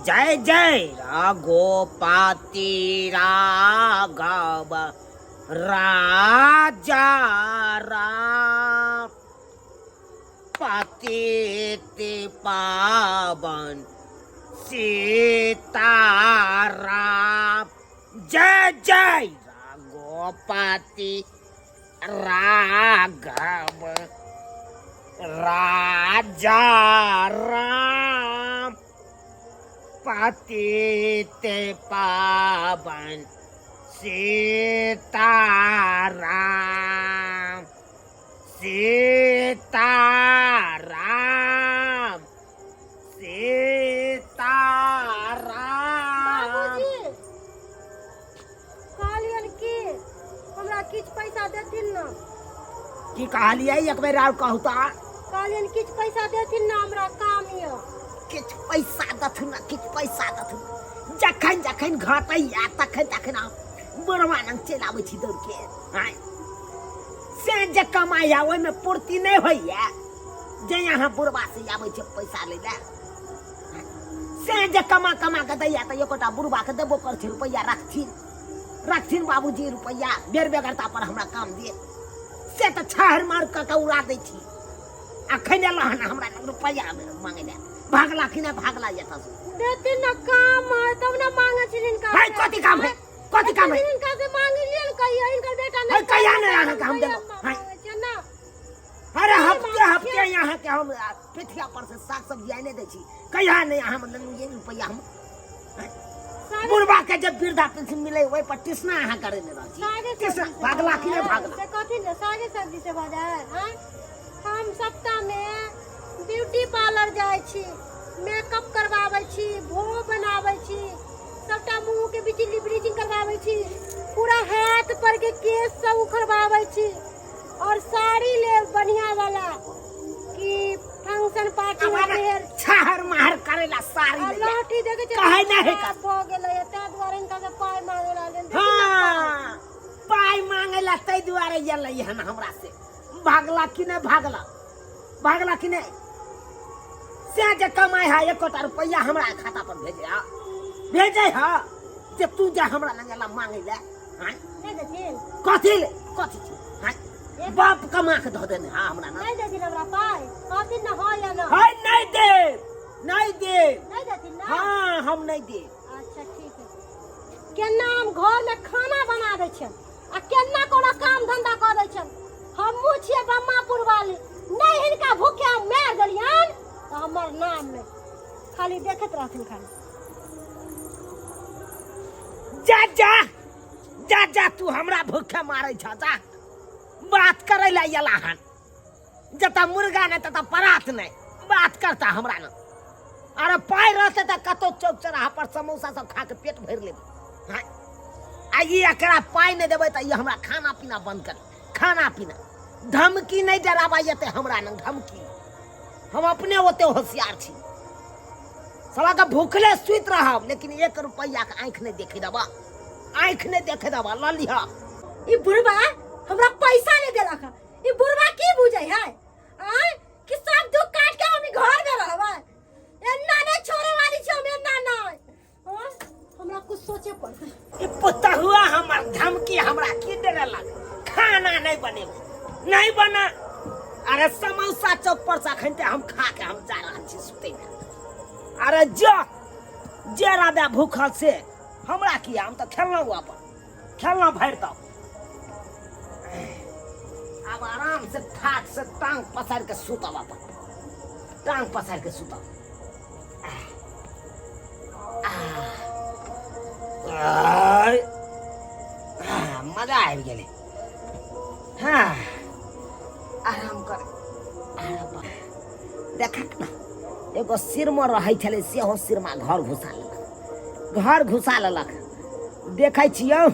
जय जय रघुपति राघव राजा राम पतित पावन सीताराम जय जय रघुपति राघव राजा राम पतित पावन सीताराम सीताराम सीताराम। बाबूजी कहलियन कि हमरा किछु पैसा देथिन ने। की कहलियै एक बेर आर कहू तऽ। कहलियन किछु पैसा देथिन ने, हमरा काम यऽ। किछु पैसा देथुन ने, किछु पैसा देथुन। जखन जखन घटैया तखन तखन हम बुढ़वा लग चलि आबै छी दौड़ के। आँय, से जे कमाइया ओहिमे पूर्ति नहि होइया जे यहाँ बुढ़वा से आबै छै पैसा लै लए। से जे कमा कमा के दैया तऽ एकोटा बुढ़वा के देबो कर छै रुपैआ। रखथिन रखथिन बाबूजी रुपैआ, बेर बेगरता पर हमरा काम दे। से तऽ छहर मार कऽ के उड़ा दै छी। अखन एलऽ हन हमरा लग रुपैआ मांगे लए, भागला कि नहि भागला एतऽ से? देथिन ना, काम है तब ना मांगे छी हिनका है से। कथी काम है? कथी काम है? हिनका से मांग लियन कहिया हिनकर बेटा है, नहीं कहिया नहीं अहाँके हम कहिया देलहुँ? है। मांगे छियै ना। अरे हफ्ते हफ्ते यहाँ के हम पिठिया पर से साग सब्जी आने दै छी, कहिया नहीं अहाँ हम लेलहुँ रुपैआ हम? सागे बुढ़वा के जब वृद्धा पेंशन मिले ओहि पर टिसना अहाँ करे ने रहल छी। सागे टिसना सब्जी से भागला भऽ कि नहि जाय? भागला? से कथी ने सागे सब्जी से भऽ जाय? आँय? हम सप्ताह में ब्यूटी पार्लर जाइ छी, मेकअप करवाबै छी, भो बनाबै छी, सबटा मुँह के बिजली ब्लीचिंग करवाबै छी, पूरा हाथ पर के केश सब उखड़वाबै छी और साड़ी लेब बढ़िया वाला कि फंक्शन पार्टी में पहिर। छहर महर करेला साड़ी आ ले जा। लहठी देखै छियै कहै नहि है खराब भऽ गेलै ताहि दुआरे हिनका से पाइ मांगे लागल। हाँ, पाइ मांगे ला ताहि दुआरे एलै हन हमरा से। भागला कि नहि भागला? भागला कि नहि? से जे कमाइ है एकोटा रुपैआ हमरा खाता पर भेजे हा, भेजे हा जे तू जे हमरा लग एला मांगे ले। हाँ? नहि देथिन। कथी ले? कथी छै? हाँ? बाप कमा के धऽ देने हाँ हमरा ना। नहि देथिन हमरा पाइ? कहथिन ना हाँ या ना। है नहीं देब, नहीं देब। नहि देथिन ना? हाँ, हम नहीं देब। अच्छा ठीक है। केना हम घर में खाना बना दै छियनि आ केना कोनो काम धंधा कऽ दै छियनि। हमहूँ छियै बम्मापुर वाली, नहि हिनका भूखे हम मारि देलियनि तऽ हमर नाम नहि। खाली देखैत रहथिन खाली। जा जा जा जा, तू हमरा भूखे मारै छ जा। बात करै लए अयला हन, जतऽ मुर्गा नहि ततऽ परात नहि। बात करता हमरा न। अरे पाइ रहतै तऽ कतौ चौक चौराहा पर समोसा सब खा के पेट भरि लेबै। हाँ? आ ई एकरा पाइ नहि देबै तऽ ई हमरा खाना पीना बंद कर। खाना पीना धमकी नहि डराबा एते हमरा न धमकी। हम अपने ओते होशियार छी। साला के भूखले सुति रहब लेकिन एक रुपैआ के आँखि नहि देखे देबा, आँखि नहि देखे देबा। लऽ लिह। ई बुढ़बा हमरा पैसा नहीं देलक। ई बुढ़बा की बुझै है आय कि सब दुख काट के हम ई घर में रहबै? एन्ना नहीं छोड़े वाली छी हम, एन्ना नहीं। हाँ? हमरा कुछ सोचे पड़तै। ई पुतहुआ हमर धमकी हमरा की देने लग, खाना नहीं बनेबै, नहीं बना। अरे समोसा चौक पर से अखन ते हम खा के हम जा रहल छी सुतै लए। अरे जो जे रहबै भूखल से हमरा की, हम तऽ खेलहुँ अपन खेलहुँ भरि तक। आब आराम से ठाक से टांग पसारि के सुतब, अपन टांग पसारि के सुतब। आय, आह, मजा आबि गेलै। हाँ, आराम कर। अरे बा, देखक ने एगो सिरमा रहै छलै, सेहो सिरमा घर घुसा लेलक, घर घुसा लेलक। देखै छियौ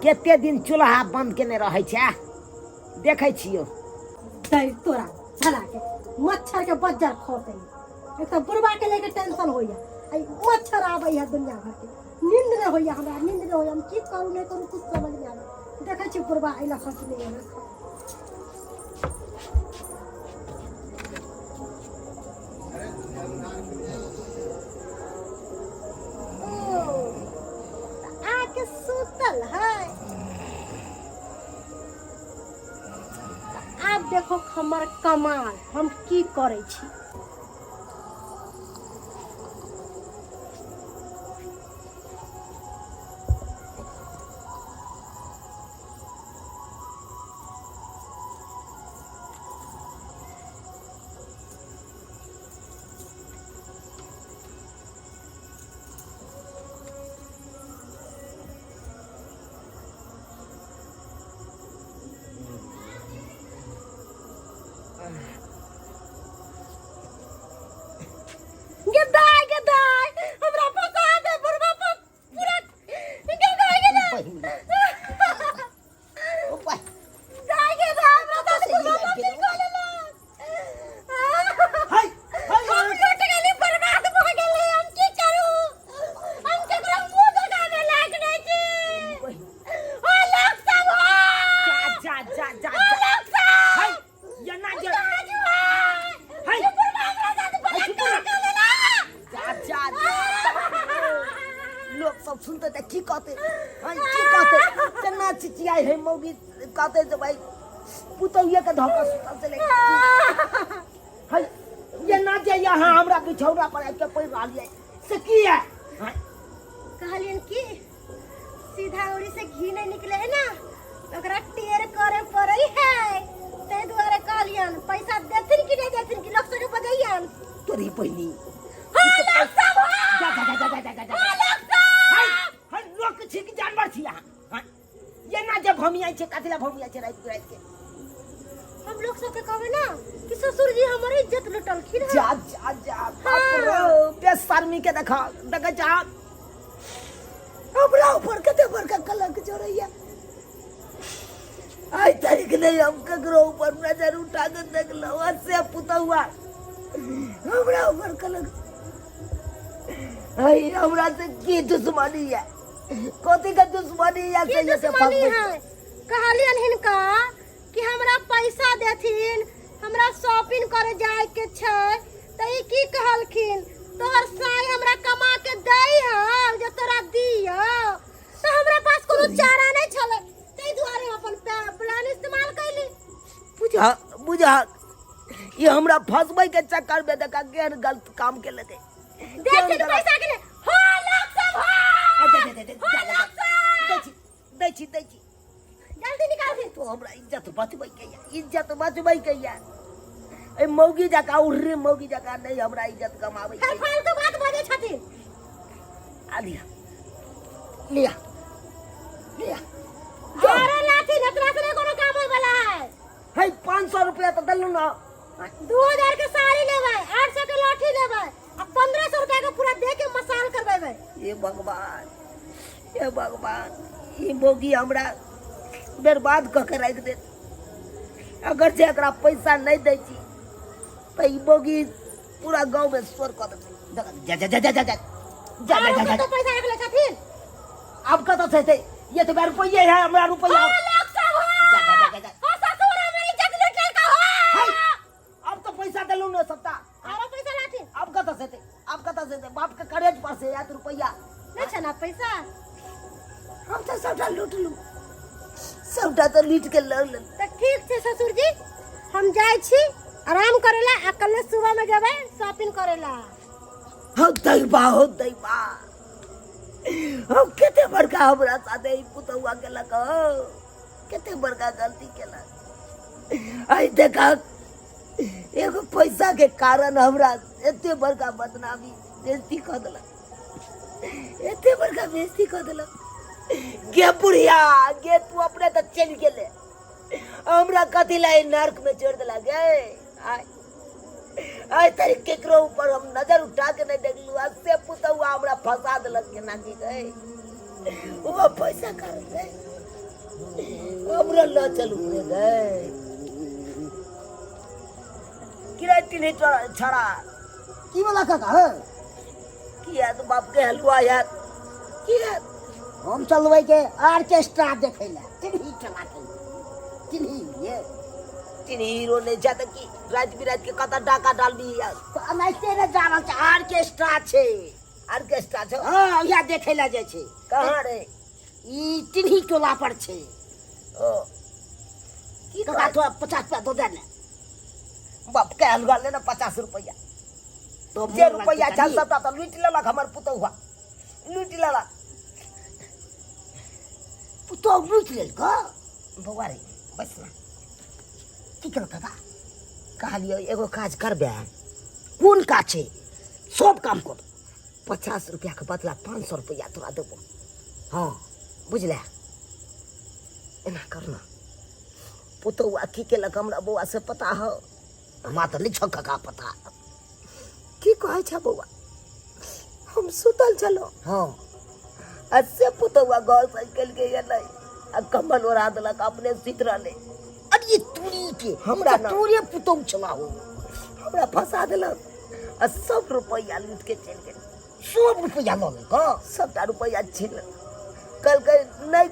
कते दिन चूल्हा बंद केने रहै छै, देखै छियौ। दै तोरा भला के मच्छर के बज्जर खोसै। एक तऽ बुढ़बा के लेके टेंशन होइया, आ ई मच्छर आबै है दुनिया भर के। नींद नहि होइया हमरा, नींद नहि होइया। हम की करू नहि करू कुछ समझ नहि आबै। देखै छी बुढ़बा अयलक हँ कि नहि अयलक हँ। देखो हमर कमाल, हम की करै छी। गदाय गदाय, हमरा फंसा दे बुढ़वा पर पूरा। गदाय गदाय दाय गदाय, हमरा साथ बुढ़वा पर की कऽ लेलक? हाय हाय, हम लुट गेली, बर्बाद भऽ गेली। हम की करू? हम केकरो मुंह देखाबे लायक नहि छी। ओ लोक सब हो, जा जा जा जा ओ जा लोक सब हाय ये ना जे काजू है। हाय। ये बुढ़वा हमरा साथ बलात्कार कऽ लेलक। जा जा जा, लोक सब सुनते तऽ की कहते? हाय, की कहते? केना चिचियाइ है मौगी? कहते जे भाई पुतौये के धोखा सुतल चले। हाय, ये ना जे यहाँ हमरा बिछौना पर आबि के पड़ि रहल ये से की है? हाय। कहलियन कि सीधा उड़ी से घी नहीं निकले है ना, तो ओकरा टेर करे पड़े है। ताहि दुआरे कहलियन, पैसा देथिन कि नहीं देथिन, कि लोक सबके बजैयन? तोरी बहिनी। हाँ लोक सब, जा हाँ। जा जा जा जा जा जा। हाँ लोक सब। हाय हाय, लोक छी कि जानवर छी अहाँ? हाय, ये ना जे भमियाइ छै, कथी लए भमियाइ छै राति बिराति के? हम लोग सबके कहबे ना कि ससुर जी हमर इज्जत लुटलखिन हन। जा जा जा, बाप रे, बेशर्मी के देखा देख जा, हमरा ऊपर कते बड़का कलंक जोड़ैया। आइ तारीख नहीं हम ककरो ऊपर नजर उठा के देखलहुँ, से पुतहुआ हमरा ऊपर कलंक। आई हमरा से की दुश्मनी है? कथी के दुश्मनी है? की से ये से दुश्मनी फंसबै। है? कहलियन हिनका कि हमरा पैसा देथिन, हमरा शॉपिंग करे जाय के छै, तऽ ई की कहलखिन, तोहर साई हमरा कमा के दै हौ जे तोरा दियौ। तऽ हमरा पास कोनो चारा नहि छलै, ताहि दुआरे हम अपन प्लान इस्तेमाल कैली। बुझा बुझा, ये हमरा फंसबै के चक्कर में देखा केहन गलत काम केलकै। देथिन पैसा के नहि। हो लोक सब, हो। दे दे दे दे, हो जा, जा, लोक सब। दै छी दै छी दै छी। जल्दी निकालथिन। तो हमरा इज्जत बचबै के या, इज्जत बचबै के या। ए मौगी जकाँ उर्री मौगी जकाँ नहीं हमरा इज्जत कमाबै फेर के। फालतू बात बजै छथिन। आ लिया लिया लिया। अरे लाथिन, एतना से नहीं कोनो काम होय वाला है। है 500 रुपया तो देलू ना। 2000 के साड़ी लेबै, 800 के लाठी लेबै आ 1500 रुपया के पूरा दे के मसाल करबेबै। हे भगवान, हे भगवान, ई मौगी हमरा बर्बाद कऽ के राखि देत। अगर जे एकरा पैसा नहीं दै छी तऽ ई मौगी पूरा गाँव में शोर कऽ देतै। जा जा जा जा जा जा जा आरो जा जा। कतौ पैसा रखले छथिन? आब कतऽ से हेतै? ये तो रुपये है हमरा रुपया। हो लोक सब, हो। जा जा जा जा जा। हो ससुर हमर इज्जत लुटलका हो। है, अब तो पैसा देलू ने सबटा। आरो पैसा लाथिन। आब कतऽ से हेतै? आब कतऽ से हेतै? बाप के करेज पर से आयत रुपया। नहि छै ने पैसा? हम तऽ सबटा लूटलू, सबटा तऽ लूट के लऽ लेलू। तऽ ठीक छै ससुर जी, हम जाइ छी आराम करे ला आ कल सुबह में जेबै शॉपिंग करे ला। हो दैबा, हो दैबा, हम कते बड़का हमरा साथे ई पुतौआ केलक हो, कते बड़का गलती केलक। आइ देखक एगो पैसा के कारण हमरा एते बड़का बदनामी बेइज्जती कऽ देलक, एते बड़का बेइज्जती कऽ देलक। गे बुढ़िया गे, तू अपने तऽ चलि गेले, हमरा कथी ला ई नर्क में छोड़ देला गे? आय आइ तक केकरो ऊपर हम नजर उठा के नहीं देखलू, आ से पुतौआ हमरा फंसा देलक केना की गए। वो पैसा कारण गए, हमरो ल चलू रे गए। किराय तिन्ही छड़ा की वाला काका है? की हैत बाप के हलुआ हैत की हैत? हम चलबै के ऑर्केस्ट्रा देखै ला, तिन्ही चला के तिन्ही ये। तिन्ही हीरो नहीं छै तऽ की राति बिराति के कतऽ डाका डालबी यार? तऽ एनाहिते ने जा रहल छै, ऑर्केस्ट्रा छै। ऑर्केस्ट्रा छै? हाँ, इएह देखै ला जाइ छै। कहाँ रे? ई तिन्ही टोला पर छै। ओ की काका तोरा 50 रुपया दऽ दे ने। बाप के हलवा ले ना 50 रुपया। तो जे रुपया छल सबटा तऽ लूटि लेलक हमर पुतहुआ, लूटि लेलक। पुतहु लूटि लेलक? बौआ रे बस ना। की केलक काका? कहलियो एगो काज करबे। कोन काज छै? सब काम कर। 50 रुपया के बदला 500 रुपया तोरा देबो। हाँ बुझले? एना करना, पुतहुआ की केलक हमरा बौआ से पता हो? हमरा तऽ नहि छौ काका पता। की कहै छ बौआ? हम सुतल छलहुँ। हाँ। आ से पुतहुआ घर से निकलि गेल नहि आ कम्बल ओढ़ा देलक, अपने सुति रहलै। अरे तूरी के हमरा ना। तोरे पुतहु छला हो। हमरा फंसा देलक आ सब रुपैआ लूट के चलि गेल। सब रुपैआ लऽ लेलक? सबटा रुपैआ छीन लेलक। कहलकै नहि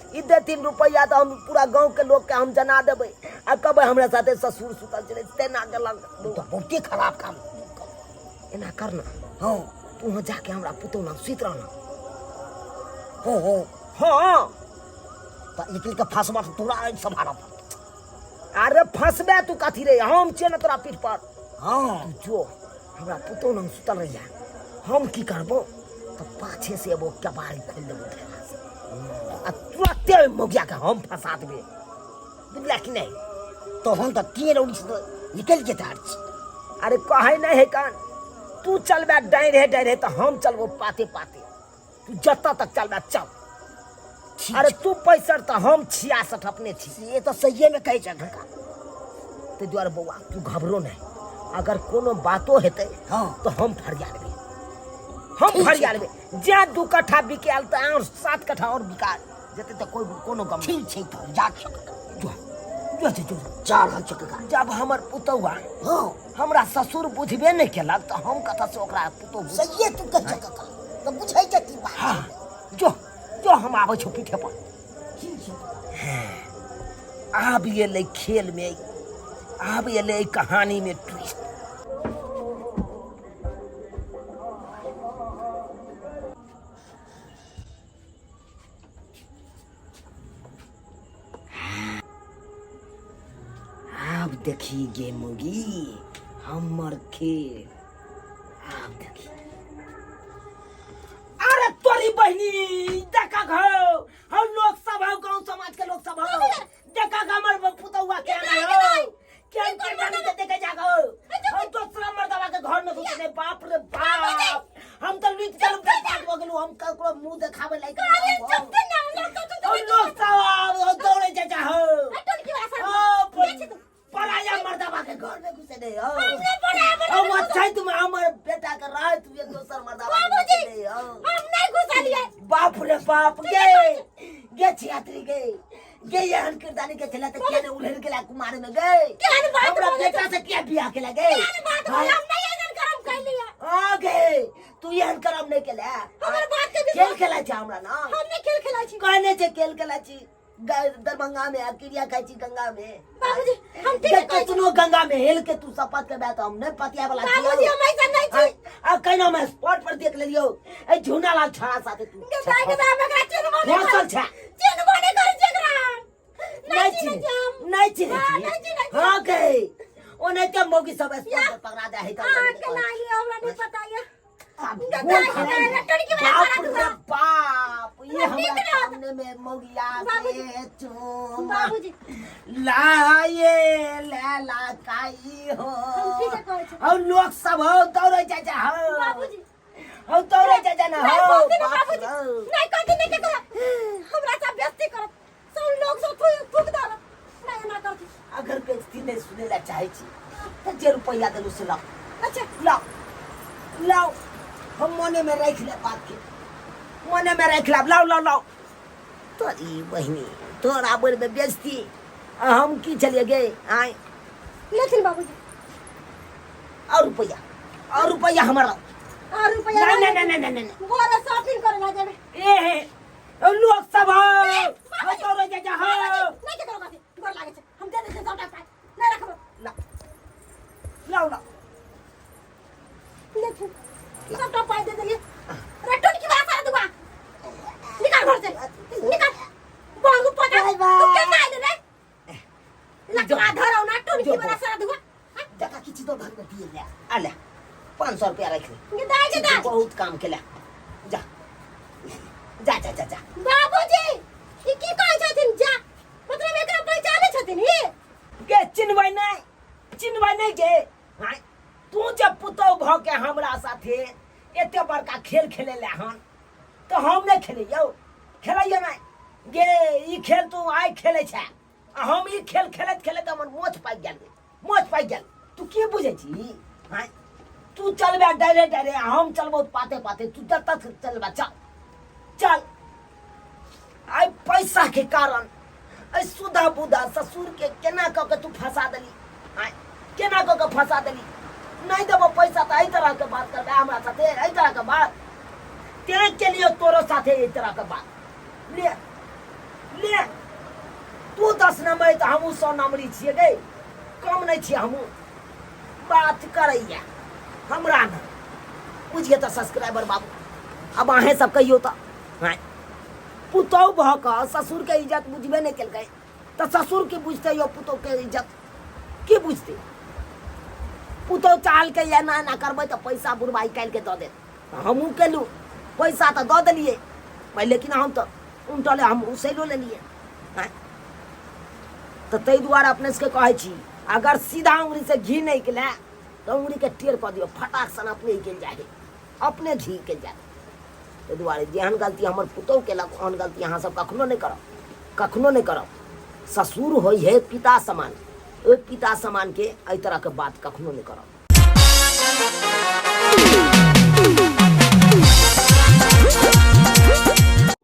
ई देथिन रुपैआ तऽ हम पूरा गाँव के लोग के हम जना देबै आ कहबै हमरा साथे ससुर सुतल छलै, तेना केलक। ई तऽ बहुते खराब काम। एना कर ना। हाँ। तू वहाँ जाके हमरा पुतहु लग सुति रहना। हाँ हाँ। हाँ। तऽ निकलि कऽ फंसबा तऽ तोरा सम्हारऽ पड़तौ। अरे फंसबे तू कथी रे, हम छियै ने तोरा पीठ पर। हाँ। तू जो हमरा पुतहु लग सुतल रहिया, हम की करबो तऽ पाछे से एगो केबाड़ी खोलि देबो धैला से आ तुरते ओहि मौगिया के हम फंसा देबै, बुझला कि नहि? तहन तऽ 3 उड़ी से निकलि जेतै हर चीज। अरे कहै नहि है कान, तू चलबे डाँढ़े डाँढ़े तऽ हम चलबो पाते पाते, तू जतऽ तक चलबे चल। अरे तू 65 तऽ हम 66 अपने छी। से तऽ सहिए मे कहै छै काका। ताहि दुआरे बौआ तू घबरो नहि, अगर कोनो बातो हेतै हाँ। तऽ हम फरिया लेबै, हम ठीक फरिया छै। लेबै। जे 2 कट्ठा बिकायल तऽ आओर 7 कट्ठा आओर बिका जेतै तऽ कोइ कोनो गम नहि। ठीक छै तऽ जा छियौ काका। जो जो जो जो। जा रहल छियौ काका। जब हमर पुतहुआ हाँ। हमरा ससुर बुझबे नहि केलक तऽ हम कतऽसँ ओकरा पुतहु बुझ- सहिए तू कहै छौ काका, तऽ बुझै छै की बात। हाँ जो जो हम आबै छौ पीठे पर। ठीक छै। आब एलै खेल में, आब एलै कहानी में ट्विस्ट। आब देखी गे मुगी हमर खेल, आब देखी। अरे तोरी बहिनी देखा घो, हम लोग सब हो, गांव समाज के लोग सब हो, देखा हमर पुतौआ के आना हो, केहन के नानी के देखे जागो। हम दोसरा मर्दवा के घर में घुस गए। बाप रे बाप, हम तो लुटि गेलहुँ, बर्बाद भऽ गेलहुँ, हम ककरो मुंह देखाबै लायक नहि हम। हम लोग सब दौड़े जा जा हो। ओ, पराया मर्दवा के घर में घुसे नहीं हो। हम अच्छा तुम हमर बेटा के रात में दोसर मर्दवा के घुसे नहीं हो। बाप रे बाप, गे गे छियात्री गे गे, एहन किरदानी के छला त केने उलहर गेला कुमार में गे। हमरा बेटा से किया बियाह केला गे? आ गे तू एहन करम नहीं केला। खेल खेला छै हमरा ना, कहने छै खेल खेला छी दरभंगा में आ क्रिया खाइ छी गंगा में। केतनो गंगा में हेल के तू शपथ के तऽ हम नहि पतिया वाला छियौ। आ केना मैं स्पॉट पर देख लेलियौ ए झूना लाल छड़ा साथे तू फसल छै। नहीं चिन्ह, नहीं चिन्ह छी। हाँ गे ओनाहिते मौगी सब स्पॉट पर पकड़ा जाय है तऽ बाप रे बाप, ये हमरा सामने में मौगिया के चूमा लाए लैला काई हो। हम लोग सब हो दौड़े जा जा हो, हम दौड़े जा जा ना हो। बाप रे। अगर बेइज्जती नहीं सुने ला चाहे छी तऽ जे रुपैआ देलू से लाओ। अच्छा। लाओ लाओ, हम मने में राखि ले बात के, मने में राखि लेब। लाओ लाओ लाओ। तोरी बहिनी तोरा बोल में बेइज्जती आ हम की चलिए गे आय। लेथिन बाबूजी। और रुपैआ, और रुपैआ हमारा। और रुपैआ नहीं, नहीं, नहीं, नहीं, नहीं, नहीं। बोरा शॉपिंग करे ला जाबे। ए हे लोग सब हो, हम दौड़े जा जा हो। नहीं के करो बात, गोर लागे छै, हम दे दे छै सबटा पाइ, नहीं रखबो। लाओ लाओ लाओ। लेथिन सबटा पाइ दे देलिए। रे टोटकी वाला सारा दुआ निकाल घर से, निकाल। बाबू पता बाय बाय। तू केना आइले रे? 500 रुपया राखि ले। गे दाइ गे दाइ। बहुत काम केला, जा जा जा जा जा। बाबूजी, ई की कहै छथिन जा? मतलब एकरा पहचाने छथिन ही? गे चिन्हबै नहि, चिन्हबै नहि गे। आँय, तू जे पुतहु भऽ के हमरा साथे एते बड़का खेल खेले ले हन तऽ हम नहि खेलैयौ? खेलैयौ नहि गे। ई खेल तू आइ खेलै छै आ हम ई खेल खेलैत खेलैत हमर मोछ पाकि गेल, मोछ पाकि गेल। तू की बुझै छी? आँय, तू चलबे डरे डरे आ हम चलबौ पाते पाते। तू जतऽ चलबे चल चल। आइ पैसा के कारण एहि सुधा बुधा ससुर के केना कऽ के तू फंसा देली? आँय, केना कऽ के फंसा देली? नहि देबो पैसा तऽ एहि तरह के बात करबै हमरा साथे? एहि तरह के बात तें के लिए तोरो साथे एहि तरह के बात। ले ले, तू 10 नंबर तऽ हमहूँ 100 नंबरी छियै गे, कम नहि छियै हमहूँ। बात करैया हमरा ने बुझिए तऽ सब्सक्राइबर बाबू, अब अहें सब कहियो तऽ। आँय, पुतहु भऽ कऽ ससुरके इज्जत बुझबे नहि केलकै तऽ ससुर की बुझतै यौ पुतहुके इज्जत? की बुझतै? पुतहु चाहलकै एना एना करबै तऽ पैसा बुढ़बा निकालि कऽ दऽ देत। हमहूँ केलहुँ, पैसा तऽ दऽ देलियै भाइ, लेकिन हम तऽ उनटले हम उसैलो लेलियै। आँय, तऽ ताहि दुआरे अपने सबके कहै छी, अगर सीधा उंगरीसँ घी नहि निकलै तऽ उंगरीके टेढ़ कऽ दियौ, फटाक सन अपने निकलि जाइ हइ, अपने घी निकलि जायत। ताहि दुआरे जेहन गलती हमर पुतहु केलक ओहन गलती अहाँ सब कखनो नहि करब, कखनो नहि करब। ससुर होइ है पिता समान, ओहि पिता समानके एहि तरहके बात कखनो नहि करब।